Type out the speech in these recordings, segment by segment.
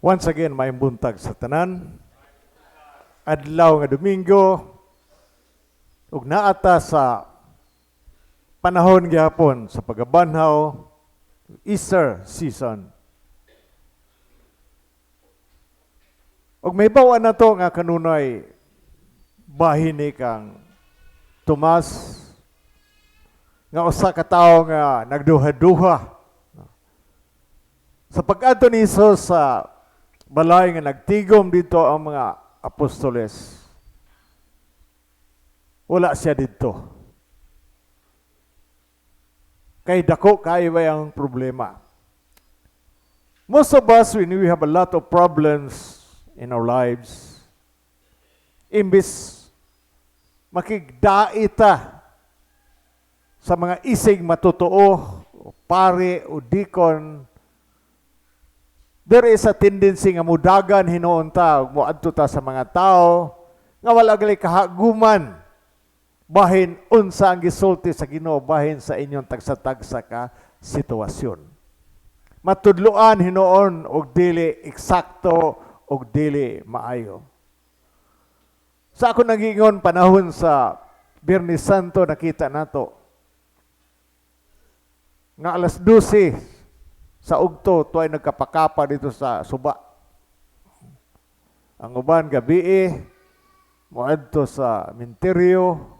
Once again, maayong buntag sa tanan. Adlaw nga Domingo, ug naa ta sa panahon gihapon sa pagabanhaw, Easter season. Ug mahibaw-an nato nga kanunay bahin ni kang Tomas nga usa ka tawo nga nagduha-duha sa pag-adto ni Jesus sa balay nga nagtigom didto ang mga apostoles. Wala siya didto. Kay dako kaayo ba ang problema. Most of us, when we have a lot of problems in our lives, imbis makigdaita sa mga isig matutuo, o pare o deacon, there is a tendency nga mudagan hinuon ta, ug moadto ta sa mga tao nga wala gali kahaguman bahin unsa ang gisulti sa Ginoo bahin sa inyong tagsa-tagsa ka sitwasyon. Matudloan hinuon og dili eksakto og dili maayo. Sa ako nagingon panahon sa Biyernes Santo, nakita nato nga alas 12 sa ugto tuay nagkapakapa didto sa suba. Ang uban gabi moadto sa sementeryo,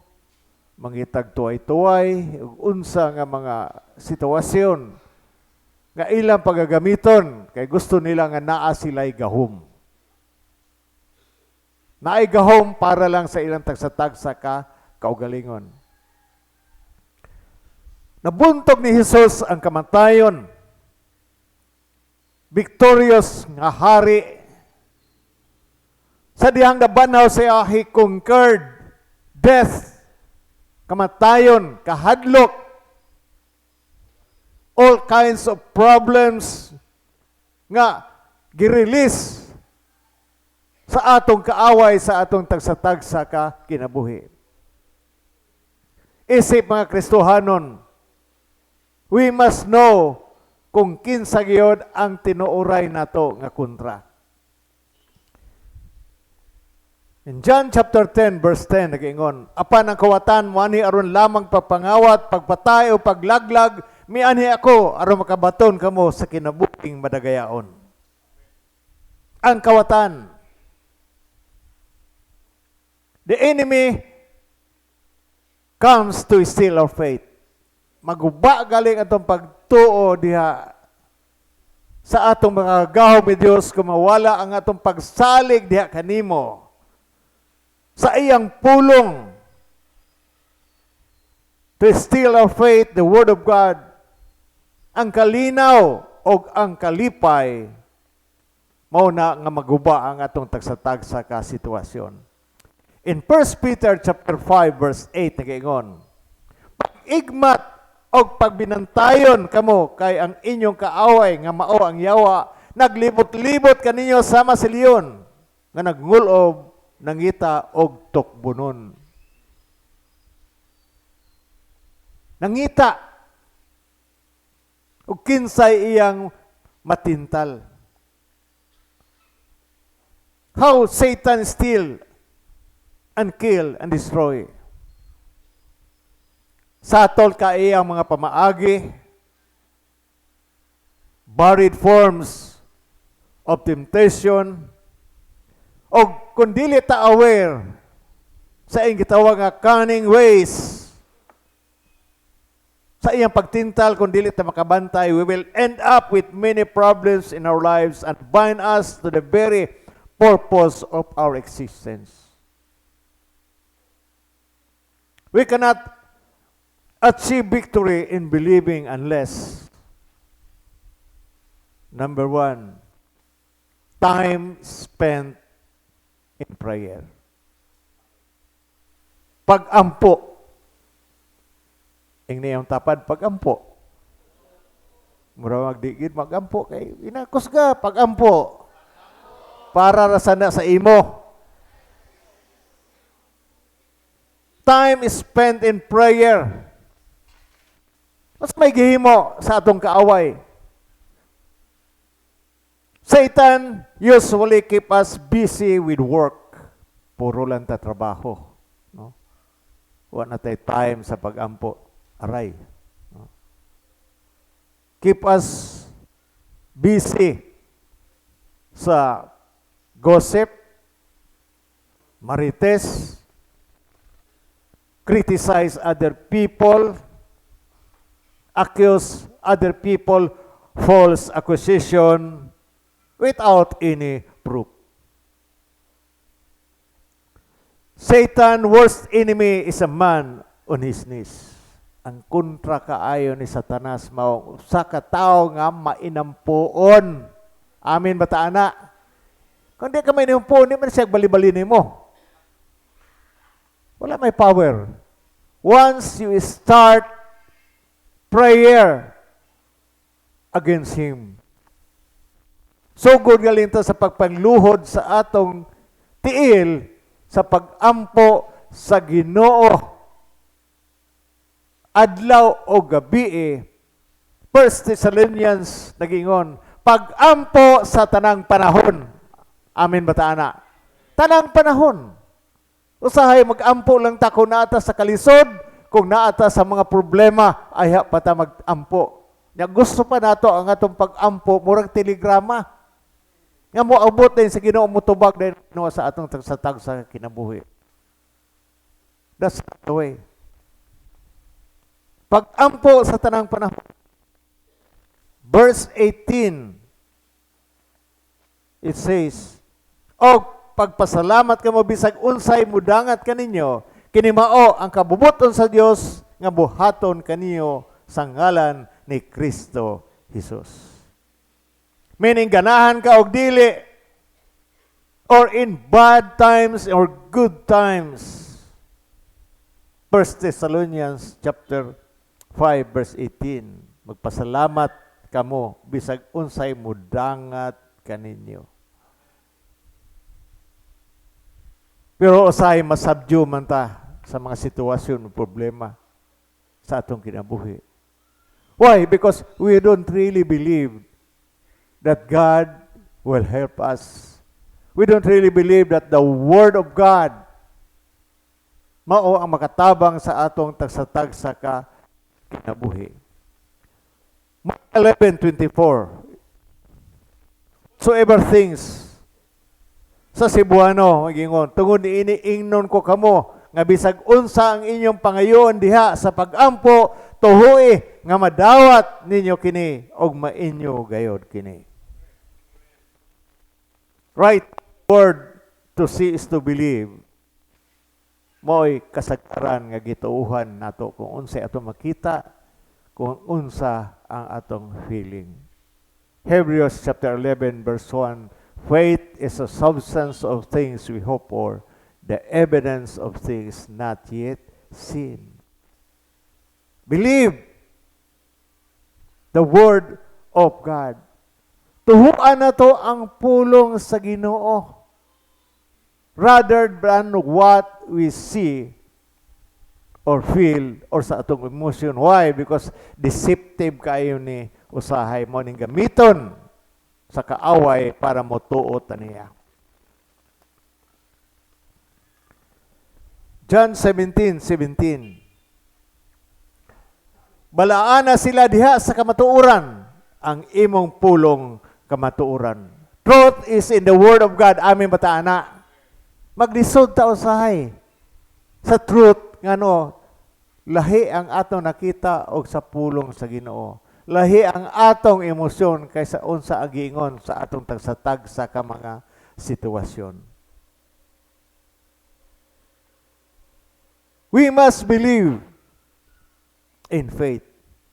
mangitag tuway-tuway ug unsa nga mga sitwasyon nga ilang pagagamiton kay gusto nila nga naa sila'y gahom. Naay gahom para lang sa ilang tagsa-tagsa ka kaugalingon. Nabuntog ni Jesus ang kamatayon. Victorious nga hari. Sa dihang nabanhaw siya, he conquered death, kamatayon, kahadlok, all kinds of problems nga girelease sa atong kaaway sa atong tagsa-tagsa ka kinabuhi. Isip mga Kristohanon, we must know kung kinsa gyud ang tinuoray nato nga kontra. In John chapter 10 verse 10 nag-ingon, "Apan ang kawatan moanhi aron lamang pagpangawat, pagpatay o paglaglag, mianhi ako aron makabaton kamo sa kinabuhing madagayaon." Ang kawatan. The enemy comes to steal our faith. Maguba galing atong pagtuo diha sa atong mga gahom ni Dios kung mawala ang atong pagsalig diha kanimo sa iyang pulong, to steal our faith, the Word of God, ang kalinaw o ang kalipay, mao na nga maguba ang atong tagsa-tagsa ka sitwasyon. In 1 Peter chapter 5 verse 8 nagaingon, "Pag-igmat og pagbinantayon kamo kay ang inyong kaaway nga mao ang yawa naglibot-libot kaninyo sama sa leon nga nagngulob, nangita og tukbonon." Nangita og kinsay iyang matintal. How Satan steal and kill and destroy. Satol ka iyang mga pamaagi, varied forms of temptation, o kung dili ta aware sa iyang gitawag nga cunning ways, sa iyang pagtintal, kung dili ta makabantay, we will end up with many problems in our lives and bind us to the very purpose of our existence. We cannot achieve victory in believing unless, number one, time spent in prayer. Pag-ampo. Ing niyang tapad, pag-ampo. Mura magdigid mag-ampo kay inakos ka pag-ampo. Para ra sana sa imo. Time is spent in prayer. Mas may gihimo sa atong kaaway. Satan usually keep us busy with work. Puro lang ta trabaho. No? Wa na tay time sa pagampo. Aray. No? Keep us busy sa gossip, marites, criticize other people, accuse other people, false accusation without any proof. Satan worst enemy is a man on his knees. Ang kontra kaayo ni Satanas mao usa ka tawo nga mainampuon. Amin ba ta ana? Kung di ka mainampuon, di man siya bali-bali nimo. Wala may power. Once you start prayer against him, sugod galinta sa pagpangluhod sa atong tiil sa pagampo sa Ginoo adlaw o gabi. First Thessalonians nagingon, pagampo sa tanang panahon. Amin ba ta ana? Tanang panahon. Usahay magampo lang ta kung naata sa kalisod, kung naata sa mga problema, ayha pa ta magampo. Nya gusto pa nato ang atong pagampo murag telegrama. Nga mo abot din sa Ginoo, motubag din Ginoo sa atong tagsa-tag sa kinabuhi. That's the way. Pagampo sa tanang panahon. Verse 18, it says, "Og pagpasalamat kamo bisag unsay mudangat kaninyo, kini mao ang kabubuton sa Dios nga buhaton kaniyo sa ngalan ni Kristo Jesus." Meaning ganahan ka og dili or in bad times or good times. First Thessalonians chapter 5 verse 18. Magpasalamat kamo bisag unsay mudangat kaninyo. Pero usahay masabdyo man ta sa mga sitwasyon o problema sa atong kinabuhi. Why? Because we don't really believe that God will help us. We don't really believe that the Word of God mao ang makatabang sa atong tagsa-tagsa ka kinabuhi. Mark 11:24. So ever things sa Cebuano, magingon, "Tungod niini ingnon ko kamo nga bisag unsa ang inyong pangayoon diha sa pagampo, tuhui nga madawat ninyo kini og mainyo gayod kini." Right word, to see is to believe. Mo'y kasagaran nga gituuhan nato kung unsay atong makita, kung unsa ang atong feeling. Hebrews chapter 11 verse 1, "Faith is a substance of things we hope for, the evidence of things not yet seen." Believe the word of God. Tuhuan na to ang pulong sa Ginoo rather than what we see or feel or sa atong emotion. Why? Because deceptive kayo ni usahay mo ning gamiton sa kaaway para motuo ta niya. John 17:17. "Balaana sila diha sa kamatuoran, ang imong pulong kamatuoran." Truth is in the Word of God. Amin ba ta ana? Maglisod ta usahay sa truth ngano lahi ang atong nakita og sa pulong sa Ginoo. Lahi ang atong emosyon kaysa unsa ang giingon sa atong tagsa-tagsa ka mga sitwasyon. We must believe in faith.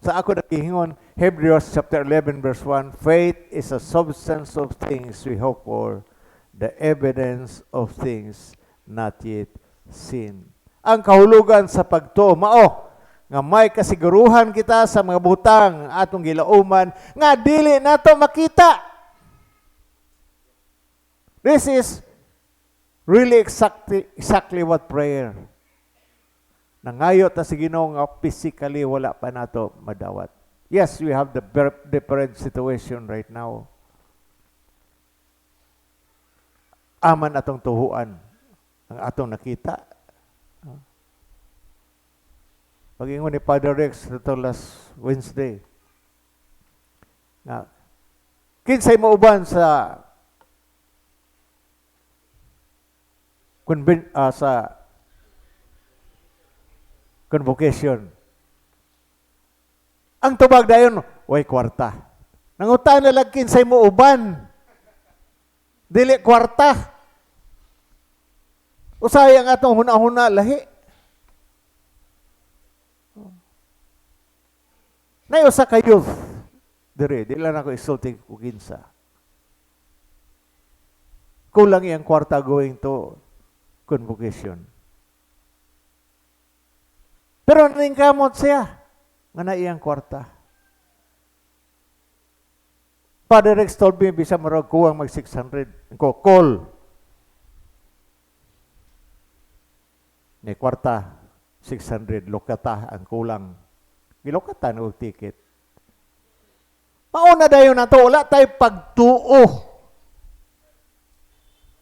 Sa ako nagihingon, Hebrews chapter 11 verse 1, "Faith is a substance of things we hope for, the evidence of things not yet seen." Ang kahulugan sa pagtuo mao nga may kasiguruhan kita sa mga butang atong gilauman nga dili nato makita. This is really exactly what prayer. Nangayo ta sa Ginoo nga physically wala pa nato madawat. Yes, we have the different situation right now. Aman atong tuhuan ang atong nakita. Pag-ingon ni Father Rex ito last Wednesday, nga, kinsay mauban sa sa convocation? Ang tubag dayon, way kwarta. Nangutan na lang kinsay mo uban. Dili kwarta. Usay ang atong huna-huna lahi. Nay usa ka youth dire, di lang ako isulti kung kinsa. Kulang iyang kwarta going to convocation. Pero ningkamot siya nga na iyang kwarta. Father Rex told me, bisa marag kuwang mag 600. Ko, call. Ni kwarta, 600. Lokata ang kulang. Gilokata na og ticket. Mauna dayon na to, wala tayo pagtuo.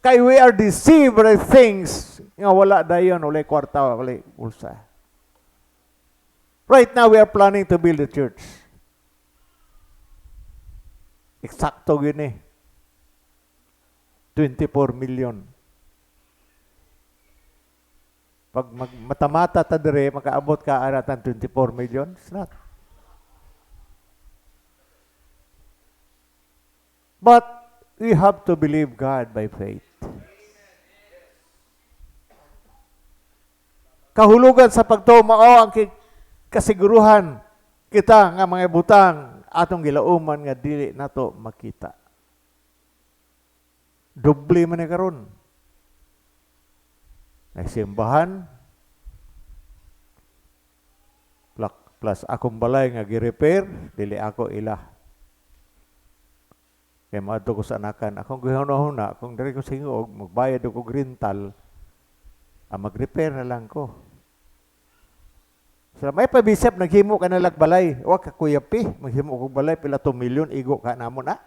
Kay we are deceived by things nga wala dayon, wala kwarta, wala bulsa. Right now, we are planning to build a church. Eksakto gini. 24 million. Pag matamata ta dire, makaabot ka aratan 24 million, it's not. But we have to believe God by faith. Kahulugan sa pagtuo mao ang kasiguruhan kita nga mga butang atong gilauman nga dili nato makita. Doble man ni karon. Nagsimbahan plus akong balay nga gi-repair, dili ako ila. Kay maadto ko sa anakan, akong gihuna-huna, kung diri ko singuog, magbayad og rental, mag-repair na lang ko. So, may pabisip, naghimo ka na lag balay. Wa ka kuya pi, maghimo kog balay, pila 2 million, igo ka namo na.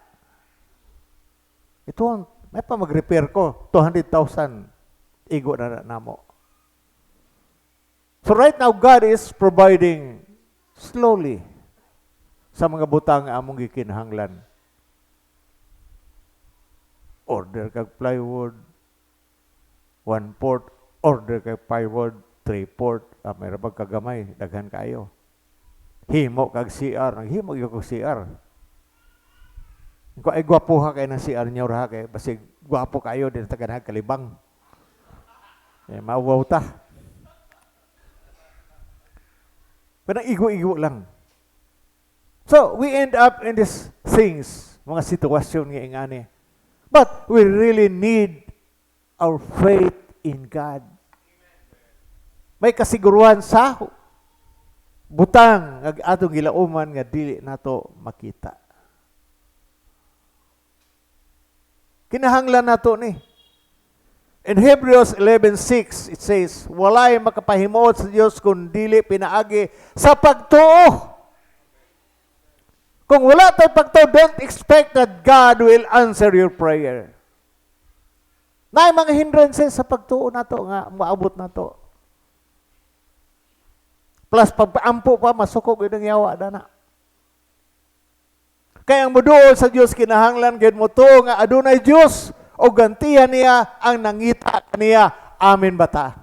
Ito, may pa mag-repair ko, 200,000, igo na namo. So right now, God is providing slowly sa mga butang nga among gikinahanglan. Order kag plywood, 1/4, order kag plywood, 3/4, mayroon bang kagamay, daghan kayo. Himo kag CR, naghimo gyud kog CR. Ko ay gwapo ha kay ng CR niyo ra kay basig gwapo kayo din ta ganahag kalibang. Mauwaw ta. Pero igo-igo lang. So, we end up in these things, mga sitwasyon nga ingani. But we really need our faith in God. May kasiguruhan sa butang nga atong gilauman nga dili nato makita. Kinahanglan nato ni. In Hebrews 11:6, it says, walay makapahimuot sa Dios kung dili pinaagi sa pagtuo. Kung wala tayo pagtuo, don't expect that God will answer your prayer. Naay mga hindrances sa pagtuo nato nga maabot nato. Plus pagpaampo pa, masuko gyud ang yawa dana. Kaya ang muduol sa Dios kinahanglan gyud mo tuo nga adunay Dios o gantihan niya ang nangita niya. Amen ba ta?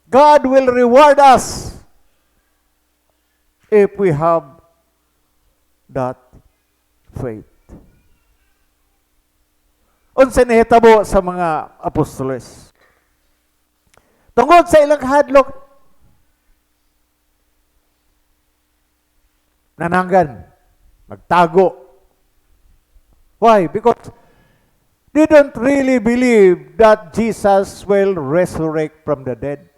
God will reward us if we have that faith. Unsa nahitabo sa mga apostoles? Tungod sa ilang hadlok, nananggan, magtago. Why? Because they don't really believe that Jesus will resurrect from the dead.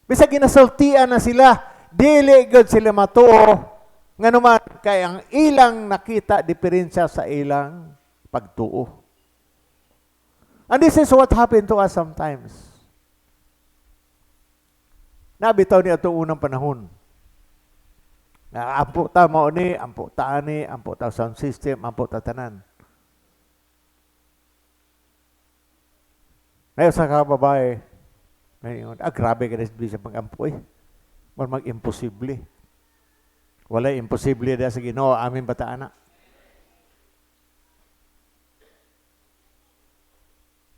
Bisag ginasultian na sila, dili gud sila matuo. Nganuman kay ang ilang nakita diferensya sa ilang pagtuo. And this is what happened to us sometimes. Nabitaw ni atong unang panahon. Na ampo ta mao ni, ampo ta ani, ampo ta sound system, ampo ta tanan. Ngayon sa ka babae, ngayon, ah, grabe ka na sa pag-ampo eh. Mag imposible. Wala imposible diha sa Ginoo, amin ba ta ana?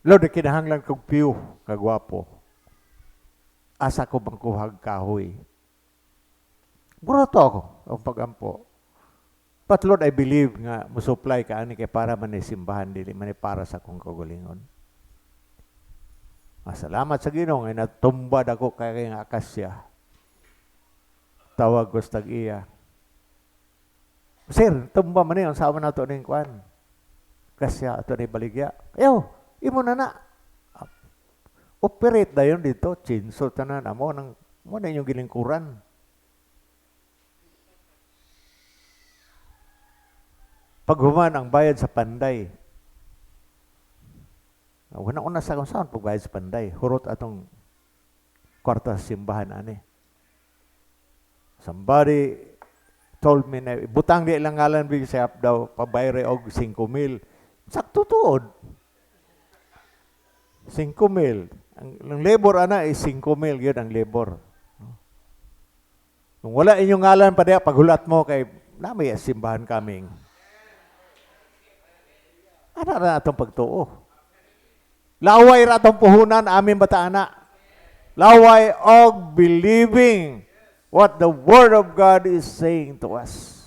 Lord, kinahanglan kog pew kagwapo. Asa ko bang kuhag kahoy? Burato ako ang pagampo. But Lord, I believe nga mo-supply ka ani kay para man ni simbahan, dili man ni para sa akong kaugalingon. Ah, salamat sa Ginoo nga natumbad ako kay nga akasya. Tawag ko sa tag-iya. "Sir, tumba man ni ang sama nato ning kuan. Kasya ato ni baligya." "Ayaw, imo na na." Operate dayon dito, chinso tanan amo nang mo na inyong gilingkuran. Paghuman ang bayad sa Panday. Wala una sa kung saan pagbayad sa Panday. Hurot atong kwarta sa simbahan ani. Somebody told me na butang di lang ngalan big sa daw pabayre og 5 mil. Sakto tuod. 5 mil. Ang labor ana is 5 mil gyud ang labor. Kung wala inyong ngalan pa diya, paghulat mo kay na may simbahan kaming. Ana ra atong pagtuo. Laway ra atong puhunan, amin bata ana? Laway og believing what the Word of God is saying to us.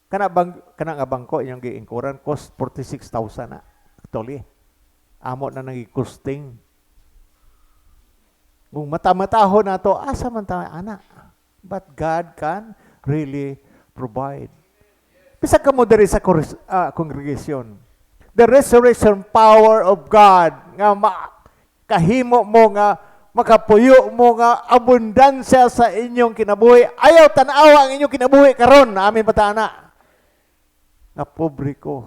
Kana bang kana nga bangko inyong giingkuran cost 46,000 na. Actually, amo na nang gi-costing. Kung mata-matahon nato, asa man ta ana? But God can really provide. Bisag kamo diri sa congregation. The resurrection power of God nga kahimo mo nga makapuyo mo nga abundansya sa inyong kinabuhi. Ayaw tan-awa ang inyong kinabuhi karon, amin ba ta ana? Nga pobre ko,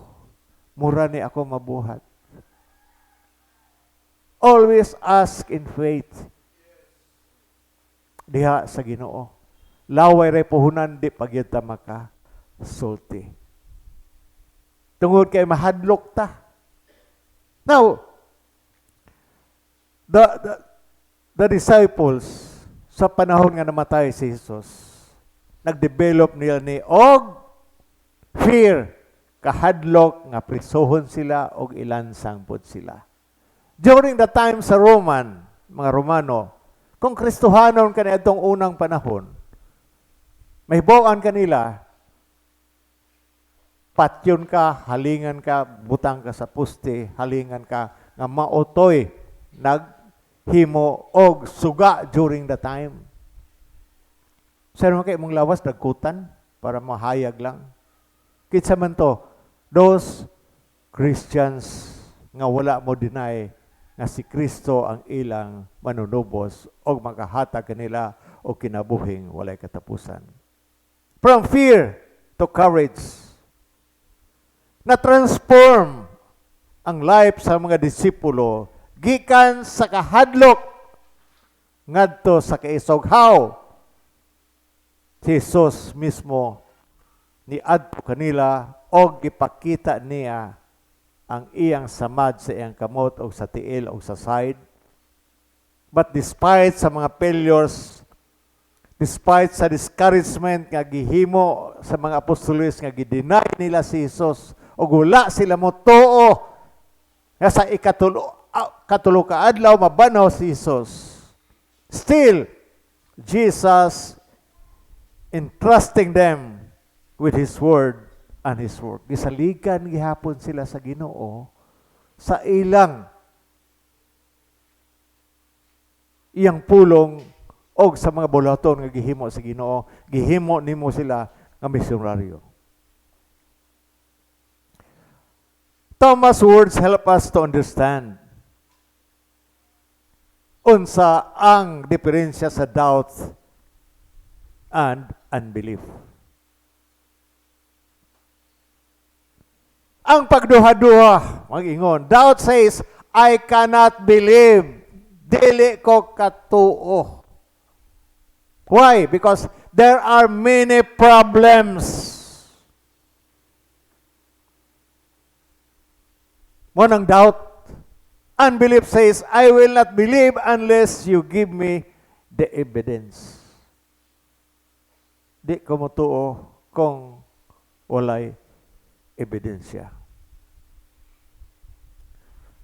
mura ni ako mabuhat. Always ask in faith. Diha sa Ginoo. Laway ray puhunan, di pagyud ta maka sulti. Tungod kay mahadlok ta. Now, the disciples sa panahon nga namatay si Jesus, nagdevelop nila ni og fear, kahadlok nga prisohon sila og ilansang pod sila. During the time sa Roman, mga Romano, kung Kristohanon kaniadtong unang panahon, mahibaw-an kanila, patyon ka, halingan ka, butang ka sa puste, halingan ka, nga maotoy, naghimo og suga during the time. Sa naman kay mong lawas, nagkutan, para mahayag lang. Kinsa man to, those Christians nga wala mo deny nga si Kristo ang ilang manunubos og makahatag kanila og kinabuhing walay katapusan. From fear to courage. Na-transform ang life sa mga disipulo gikan sa kahadlok ngadto sa kaisog. How? Si Jesus mismo niadto kanila og gipakita niya ang iyang samad sa iyang kamot og sa tiil og sa side. But despite sa mga failures, despite sa discouragement nga gihimo sa mga apostoles nga gi-deny nila si Jesus og wala sila motuo nga sa ikatulo ka adlaw mabanhaw si Jesus. Still, Jesus entrusting them with His word and His work. Gisaligan gihapon sila sa Ginoo sa ilang iyang pulong og sa mga bulaton nga gihimo sa Ginoo, gihimo nimo sila nga misyonaryo. Thomas' words help us to understand unsa ang diferensya sa doubt and unbelief. Ang pagduha-duha, mag-ingon, doubt says, "I cannot believe." Dili ko katuo. Why? Because there are many problems. Mao nang doubt. Unbelief says, "I will not believe unless you give me the evidence." Di ko motuo kung walay ebidensya.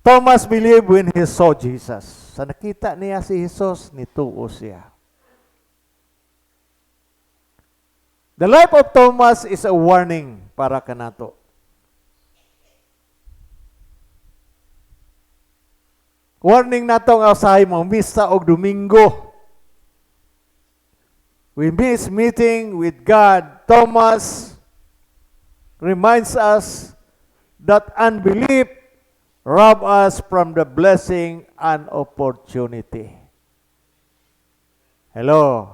Thomas believed when he saw Jesus. Sa nakita niya si Jesus, nituo siya. The life of Thomas is a warning para kanato. Warning nato nga usahay mo misa og Domingo. We miss meeting with God. Thomas reminds us that unbelief rob us from the blessing and opportunity. Hello.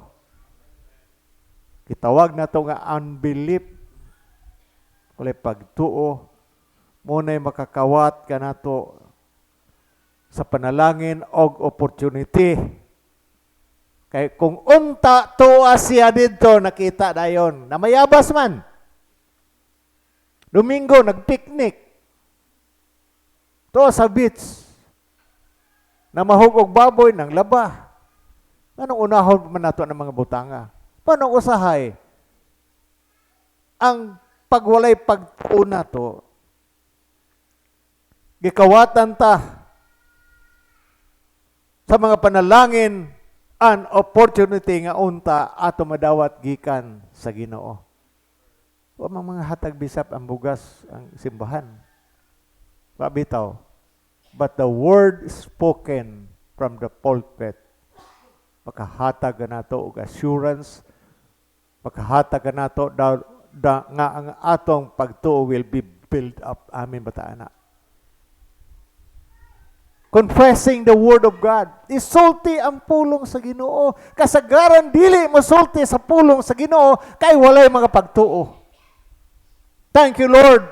Gitawag nato nga unbelief. Walay pagtuo, mao na'y makakawat kanato sa panalangin og opportunity. Kay kung unta tuwa siya didto, nakita dayon. Namayabas man. Domingo, nagpiknik. Tuwa sa beach. Namahog og baboy, nang laba. Anong unahon man nato ng mga butanga? Paano usahay? Ang pagwalay pagtuo nato, gikawatan ta sa mga panalangin an opportunity nga unta ato madawat gikan sa Ginoo. Wa mang mga hatag bisap ang bugas ang simbahan. Wa bitaw. But the word spoken from the pulpit, makahatag nato og assurance, makahatag nato da, nga ang atong pagtuo will be built up. Amen ba ta ana? Confessing the word of God. Isulti ang pulong sa Ginoo. Kasagaran dili mosulti sa pulong sa Ginoo kay walay mga pagtuo. Thank you, Lord,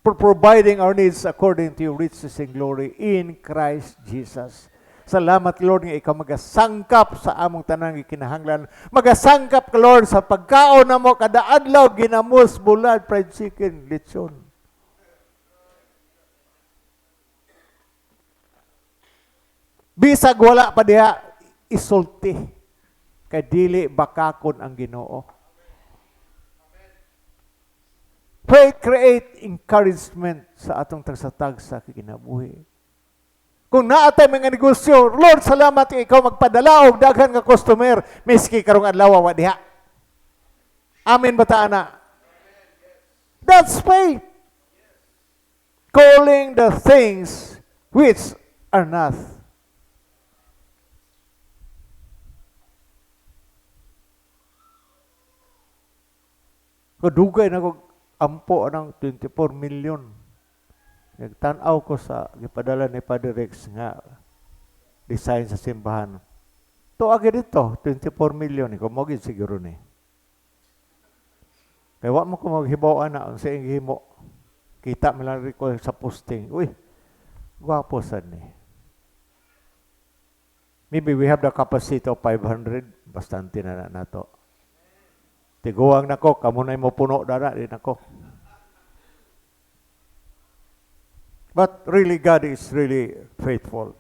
for providing our needs according to your riches and glory in Christ Jesus. Salamat, Lord, nga ikaw magasangkap sa among tanang gikinahanglan. Magasangkap ka, Lord, sa pagkaon namo kada adlaw, ginamos, bulad, fried chicken, lechon. Bisag wala pa diha, isulti. Kay dili bakakon ang Ginoo. Faith create encouragement sa atong tagsatag sa kinabuhi. Kung naatay mga negosyo, Lord, salamat nga ikaw magpadala og daghan nga customer, miski karong adlaw wa diha. Amen ba ta ana? That's faith. Calling the things which are not. Kadugay na ko ampo ng 24 million. Nagtan-aw ko sa gipadala ni Padre Rex nga design sa simbahan. To agi dito, 24 million. Ikaw mo siguro ni. Kaya wa mo ko maghibaw ana unsa iyang gihimo. Kita man lang ko sa posting. Uy, gwapo sad ni. Maybe we have the capacity of 500. Bastante na na nato. Tiguang nako, kamo na'y mopuno dara, di nako. But really, God is really faithful.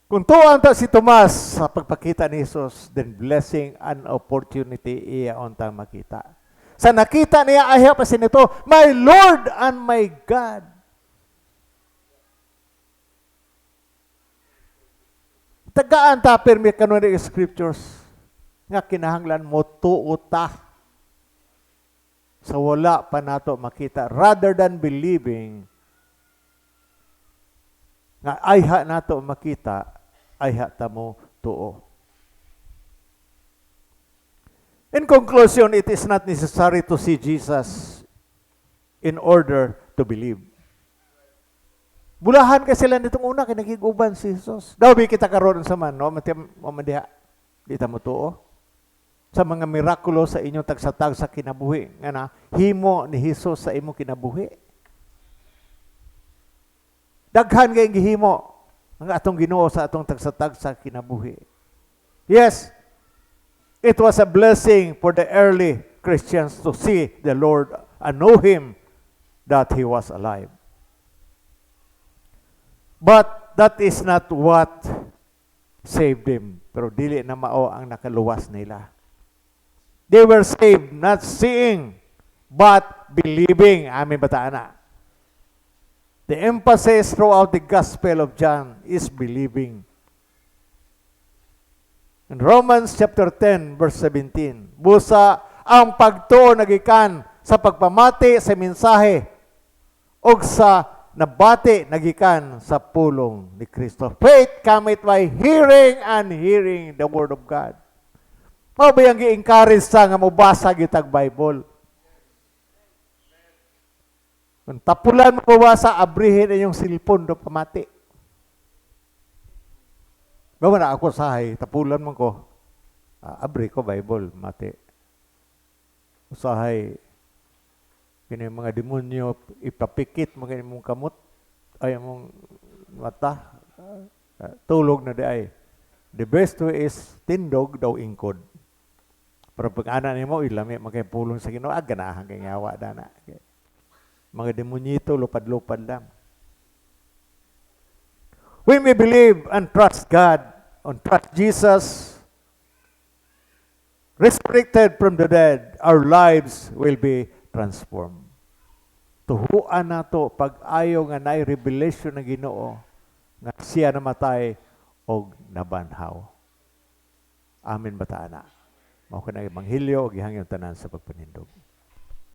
Kung tuwan ta si Tomas sa pagpakita ni Jesus, then blessing and opportunity iya untang makita. Sa nakita niya, ayha pa sinito, "My Lord and my God." Tagaan ta pirmi kanon ni scriptures nga kinahanglan mo tuo ta sa wala pa nato makita rather than believing nga ayha nato makita, ayha ta mo tuo. In conclusion, it is not necessary to see Jesus in order to believe. Bulahan kay sila nitong una kay nakig-uban si Jesus. Daw bi kita karon sa man, no? Man diha. Di ta mo tuo sa mga mirakulo sa inyong tagsatag sa kinabuhi nga na himo ni Hesus sa imong kinabuhi. Daghan kay gihimo ang atong Ginoo sa atong tagsatag sa kinabuhi. Yes, it was a blessing for the early Christians to see the Lord and know Him. that he was alive. But that is not what saved them. Pero dili na mao ang nakaluwas nila. They were saved not seeing, but believing. Amen ba ta ana? The emphasis throughout the Gospel of John is believing. In Romans chapter 10 verse 17, busa ang pagtuo nagikan sa pagpamati sa mensahe ug sa nabati nagikan sa pulong ni Kristo. Faith cometh by hearing, and hearing the word of God. Mao ba yung gi-encourage sa nga mobasa gitag Bible? Kung tapulan mo mobasa, abrihin inyong cellphone do pamati. Bawa na ako sahay, tapulan man ko. Abri ko Bible, mati. Usahay, kini mga demonyo, ipapikit mo kini mong kamot, ay mong mata, tulog na di ay. The best way is tindog daw ingkod. Pero pag ana nimo ilami man kay pulong sa Ginoo, ganahan kay ngawa dana. Okay. Mga demonyito lupad-lupad lang. When we believe and trust God and trust Jesus, resurrected from the dead, our lives will be transformed. Tuhuan nato pag-ayo nga naay revelation ng Ginoo nga siya namatay og nabanhaw. Amen ba ta ana? Mao kana ebanghelyo ug gihangyo tanan sa pagpanindog.